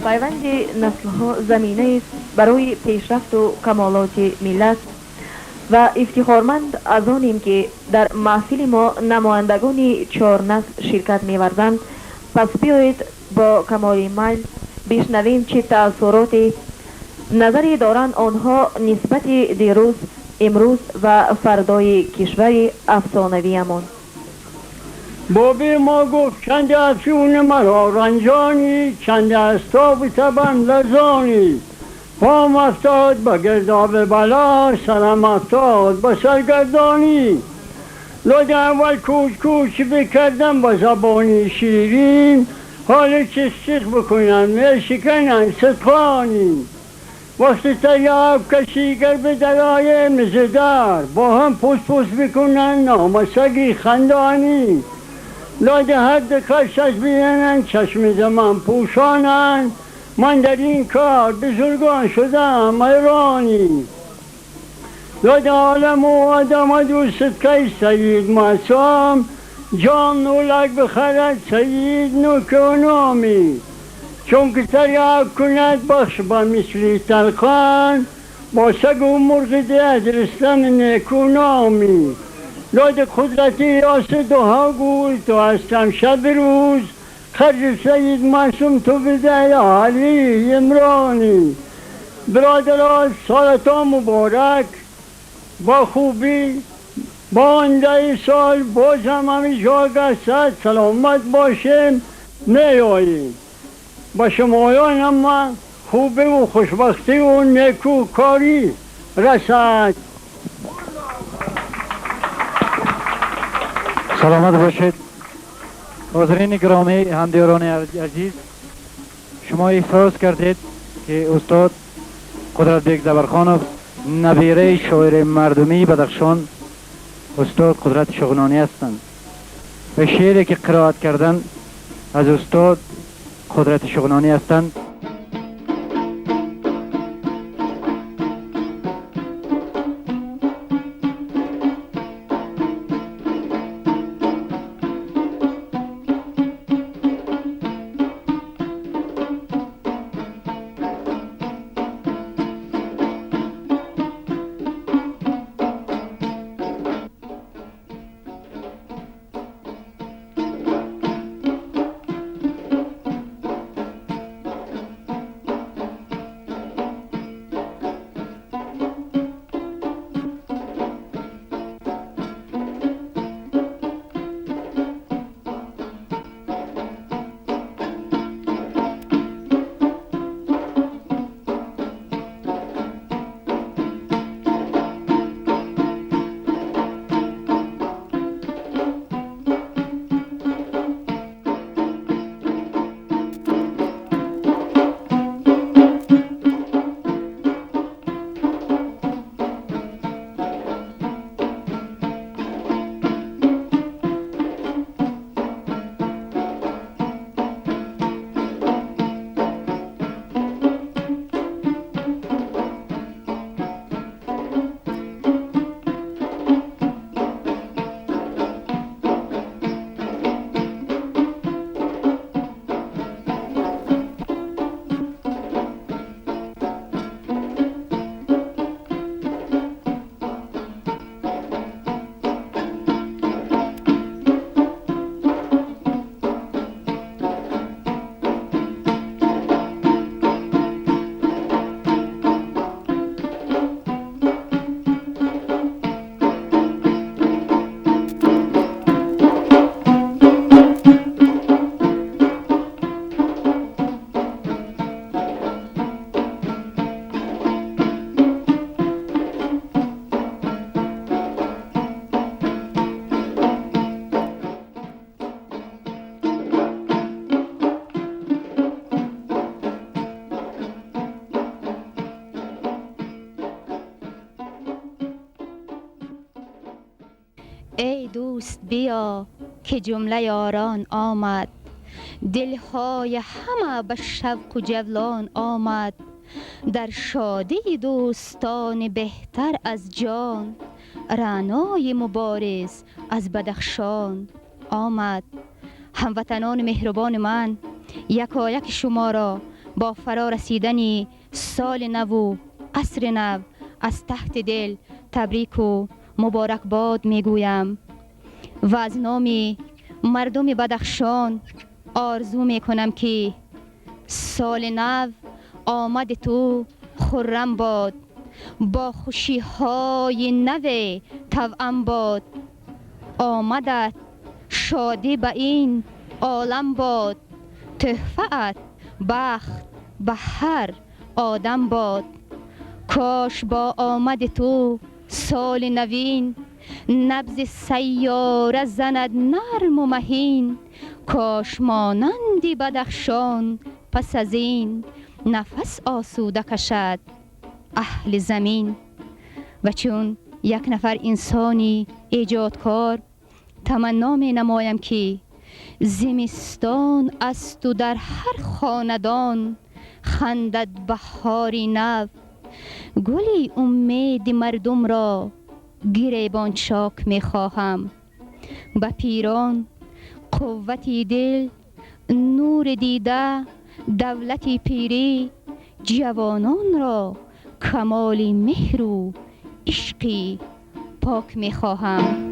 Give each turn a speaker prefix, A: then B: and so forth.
A: Пайванди наслҳо заминаест барои пешрафту камолоти миллат ва ифтихорманд аз онем, ки дар маҳфили мо намояндагони чор насл ширкат меварзанд. Пас биёед, бо камоли майл бишнавем, чӣ таассуроти назаре доранд онҳо нисбати дирӯз, имрӯз ва фардои кишвари афсонавиямон.
B: Боби мо гуфт: чанде افیون مرا رنجانی، چنده از تاب تبم لرزانی. پام افتاد به گرداب بلا، سرم افتاد به سرگردانی. لاد اول کوچ کوچ بکردم با زبانی شیرین، حال چیخ چیخ بکنم میشکنم ستخانی. وقتی تریاک کشی گر به درای مزدار، با هم پوس پوس بکنن نام سگی خندانی. لاد حد کشش بینن چشم زمان پوشانن، من در این کار بزرگان شدم ایرانی. لاد عالم و آدم دوست که سید معصوم، جان نولک بخرد سید نوکنامی. چون که تریاک کند بخش با مثلی تلخان، با سگ و مرغ دهد رستم نیکونامی. لاد قدرتی یاس دوها گوی تو هستم شب روز، خرج سید معصوم تو بده علی امرانی. برادران، سالتان مبارک. با خوبی با آینده سال باز هم همیشه صد سلامت باشیم نیاییم. با شمایان هم خوبی و خوشبختی و نیکوکاری رسد.
C: Саломат бошед. Ҳозирини гиромӣ, ҳамдиёрони азиз, шумо эҳсос кардед, ки устод Қудратбек Забархонов набираи шоири мардумии Бадахшон устод Қудрати Шуғнонӣ ҳастанд ва шеъре ки қироат карданд, аз устод Қудрати Шуғнонӣ ҳастанд.
D: Эй дӯст, биё, ки ҷумла ёрон омад, дилҳои ҳама ба шавқу ҷавлон омад. Дар шодии дӯстони беҳтар аз ҷон, Раънои Мубориз аз Бадахшон омад. Ҳамватанони меҳрубони ман, якояки шуморо با فرا رسیدن سال نو و عصر نو از تحت دل تبریک و مبارک باد میگویم و از نام مردم بدخشان آرزو میکنم که سال نو آمد تو خرم باد، با خوشی های نو توأم باد، آمدت شادی به این عالم باد، تحفه بخت به هر آدم باد. کاش با آمد تو سال نوین، نبض سیاره زند نرم و مهین. کاش مانندی بدخشان پس از این، نفس آسوده کشد اهل زمین. و چون یک نفر انسانی ایجادکار تمنا می نمایم که زمستان است و در هر خاندان خندد بهاری نو. گلی امید مردم را گریبان چاک می خواهم. به پیران قوت دل، نور دیده، دولت پیری، جوانان را کمال مهر و عشقی پاک می خواهم.